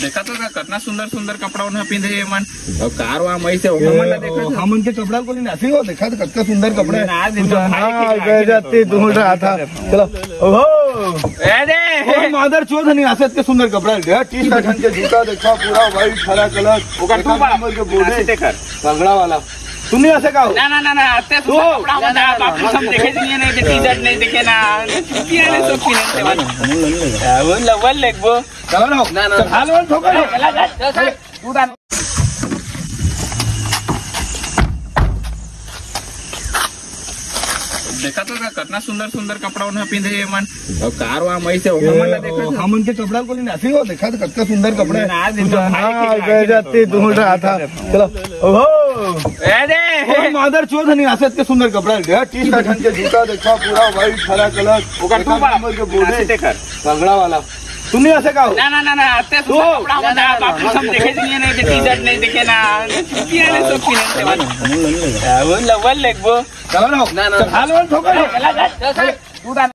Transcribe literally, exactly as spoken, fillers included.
देखा तो का, कतना सुंदर सुंदर कपड़ा उन्हा पिंधे हे मन। अउ कार वाम ऐसे ओमन ला देखा तो। हमन के कपड़ा को नहीं नासी हो, देखा तो कतका सुंदर कपड़ा हे। ना, दिन तो हाँ, भाई की बेइज्जती ढूंढ रहा था। चलो। ओहो। अरे। ओ मादर चोद नहीं आसे, इतने सुंदर कपड़ा हे। टी शर्ट के जूता देखा, पूरा व्हाइट हरा कलर। ओकर देखा तू बा-, नंबर के बोर्ड हे। नासी देखा। पगड़ा वाला। तू नहीं आसे का हो? ना, ना, ना, ना, अते तू? कपड़ा मत आ, बाप रे, हम देखे नहीं, नहीं, टी शर्ट नहीं देखे ना। किया नहीं, सब पहनते वाला। वो लवल लेगबो। चलो ना। ना, ना। चल, हाल वाल ठोको ना। चल, चल, चल, चल। तू डाल। देखा तो का, कतना सुंदर सुंदर कपड़ा उन्हा पिंधे हे मन। अउ कार वाम ऐसे ओमन ला देखा तो। हमन के कपड़ा को नहीं नासी हो, देखा तो कतका सुंदर कपड़ा हे। ना, दिन तो भाई की हाँ, बेइज्जती ढूंढ रहा था। चलो। ओहो। अरे। ओ मादर चोद नहीं आसे, इतने सुंदर कपड़ा हे। टी शर्ट के जूता देखा, पूरा व्हाइट हरा कलर। ओकर देखा तू बा-, नंबर के बोर्ड हे। नासी देखा। पगड़ा वाला। तू नहीं आसे का हो? ना, ना, ना, ना, अते तू? कपड़ा मत आ, बाप रे, हम देखे नहीं, नहीं, टी शर्ट नहीं देखे ना। किया नहीं, सब पहनते वाला। वो लवल लेगबो। चलो ना। ना, ना। चल, हाल वाल ठोको ना। चल, चल, चल, चल। तू डाल।